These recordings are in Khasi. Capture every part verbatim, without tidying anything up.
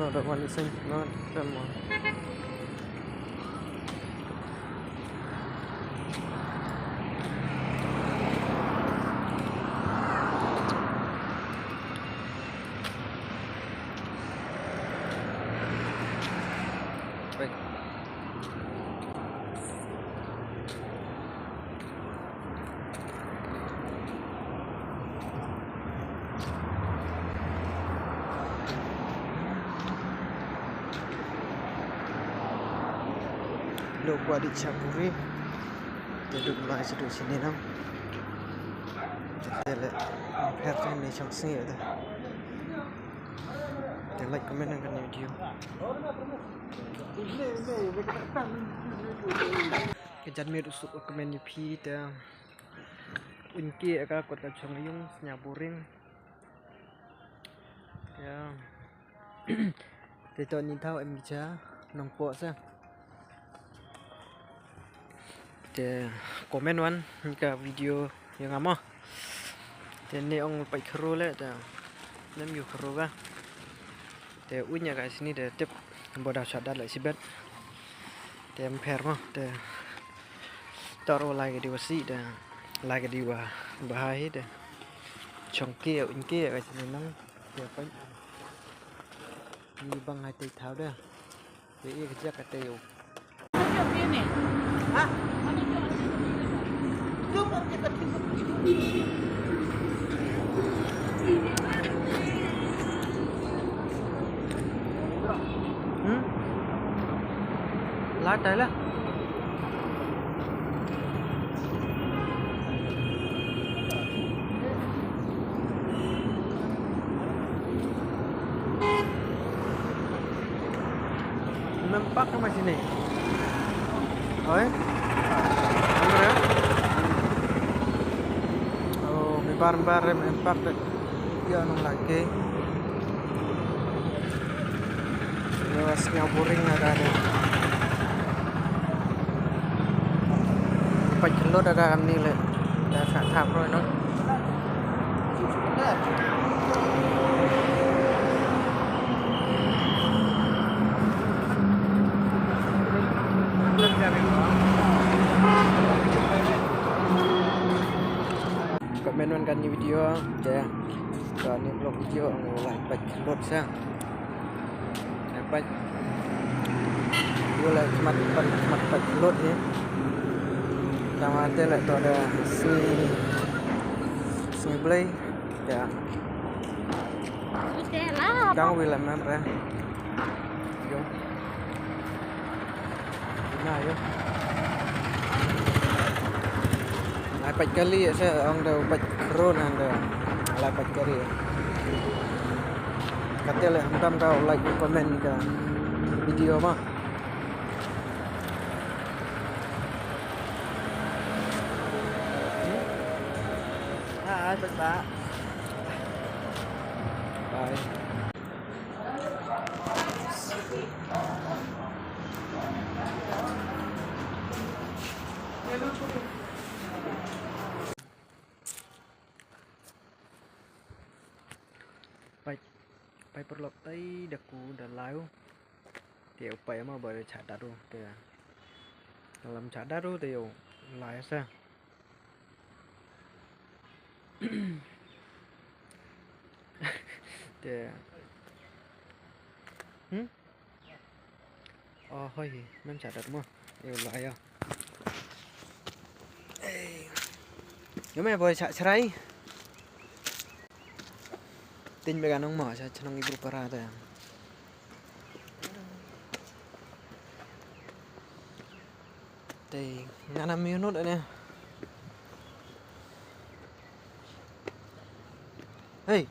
Dah mandi seng, no, dah mau. Baik. Lo kwah dei sha buri. Te duk lai sha duk sini nang. Te le pher te ne chang sini ada. Te like, comment nang kane video. Ka janmiet u suk u kmen ïa phi te. Uiñke ka kot ka chong yung sñiaw boring. Te. Te to ni thaw em ki cha nongpoh sa. Te comment wan ka video ïa nga mo. Te ne ong pait khro le te nem yu khro ga. Te uiñke ka sini te tip boda shadat le sibet. Te em pher mo te tor lai ka diwa si te lai ka diwa bahai te chong ke uiñke ka sini nang te pait ni bang hai te thaw de. Te ïa ka jaka te ïa u. Hmm? La tai la. Mem park ma sini. Oi. Amra. Oh, me bar bar mem park de. Ïa nong laki. Ïa sñiaw boring ada de. Pait khynlot ada kam ni le. Da sa thap roi no. Comment wan kane video te kane vlog video ang lai pait khynlot sa. Lai pait. Yo lai khmat pait khmat pait khynlot hi. Tama te lai to da sngi sngi Blei. Ya. Kang wi la man re. Yo. Na yo. Lai pait kali se ong da pait khro nan da. Lai pait kali. Kate le hamtam ka like comment ka video ma. Hai, bye bye. Bye. Pait, pait paralok tai da ku da lai u. Te u pait ma ba da chah dat u te. Lam chah dat u te u lai sa. Te. Hmm? Oh, hoi, mem chah dat mo. Ïa la ïa. Ïa me boy chah chrai. Tin be ganong mo chah chnong ibu para ta. Te ngana mi unut ane. Hey.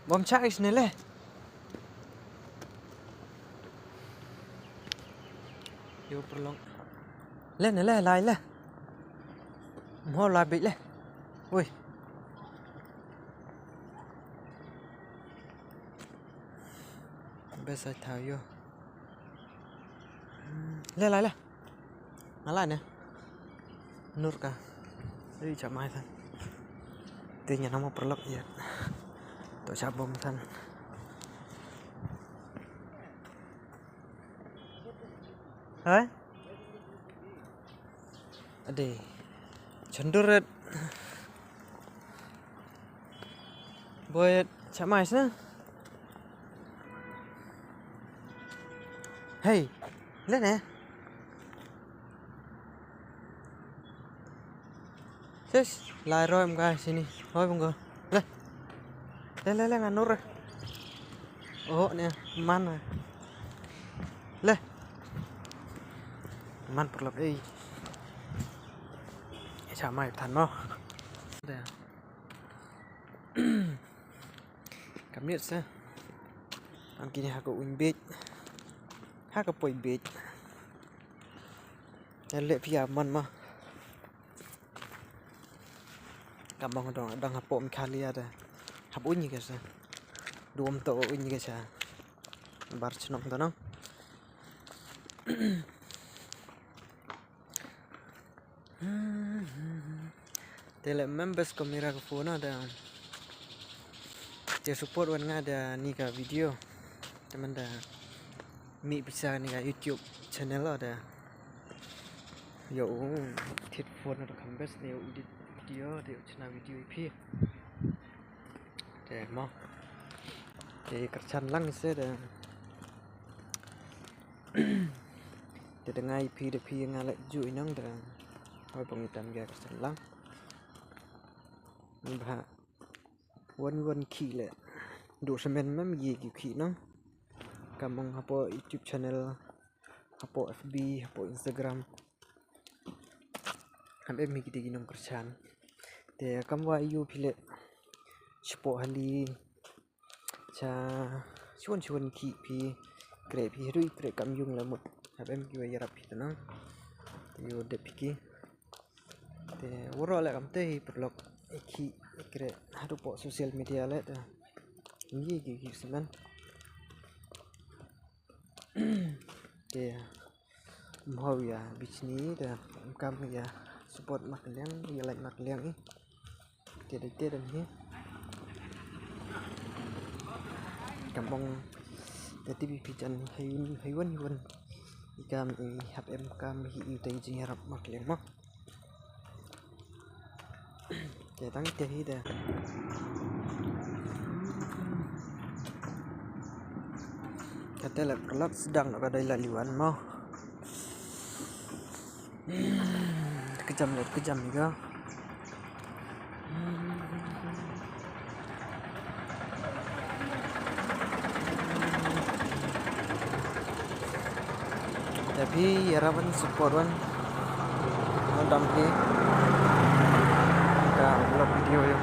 Bom chah is ne le. Yo perlong. Le ne le lai le. Mo la bit le. Oi. Best I tell you. Le lai le. Nga lai ne. Nur ka. Ri cha mai san. Te nya namo perlok ya. To cha bom san. Hai? Ade. Chenduret. Boy, chamai sna. Hey, le ne. Sis, lai roi mga sini. Hoi mga. Le. Le, le, le, nganur. Oh, ne, man. Le. Man perlok, eh. Chamai than mo. Ade. Kamit sa. Am kini ha ka uiñ bej. Ha ka poi bej. Leh pia man ma. Ka bang dong dang hapoh Meghalaya da. Hap uiñ ka sa. Duom to uiñ ka sa. Bar chnong to nang. Te leh members ko mira ko phone da. Te support wan nga da ni ka video. Te man da mi pisa ni ka YouTube channel da. Yo u tit phone da kambes te u edit video te u chna video ipi. Te mo. Te kerchan lang se da. Te da ngai phi da phi nga leh ju inang da. Hoi pang itam ga ka sen lang. Ni bha. Wan wan khi leh. Du semen mem ye ki khi nang. Ka mong hapo YouTube channel, hapo F B, hapo Instagram. Ham em hi ki te ki nong kerchan. Te kam wa yu phi leh. Chipo hali. Cha chuan chuan ki phi kre phi rui kre kam yung la mut. Hap em ki wa yarap phi tana. Yo de phi ki. Te woro le kam te hi perlok ki kre hadu po social media le te. Ngi ki ki semen. Te mho ya bichni te kam ya support mak liang ya like mak liang i. Te dei te dan hi. Kam bang te ti bi pi jan hi hi wan hi wan. I kam i hap em kam hi i te jing harap mak liang mo. Te tang te hi te. Kate le perlak sedang ka dei la liwan mo. Kejam le kejam ga. Tapi ya rawan support wan. Dam ki. Ka vlog video ya.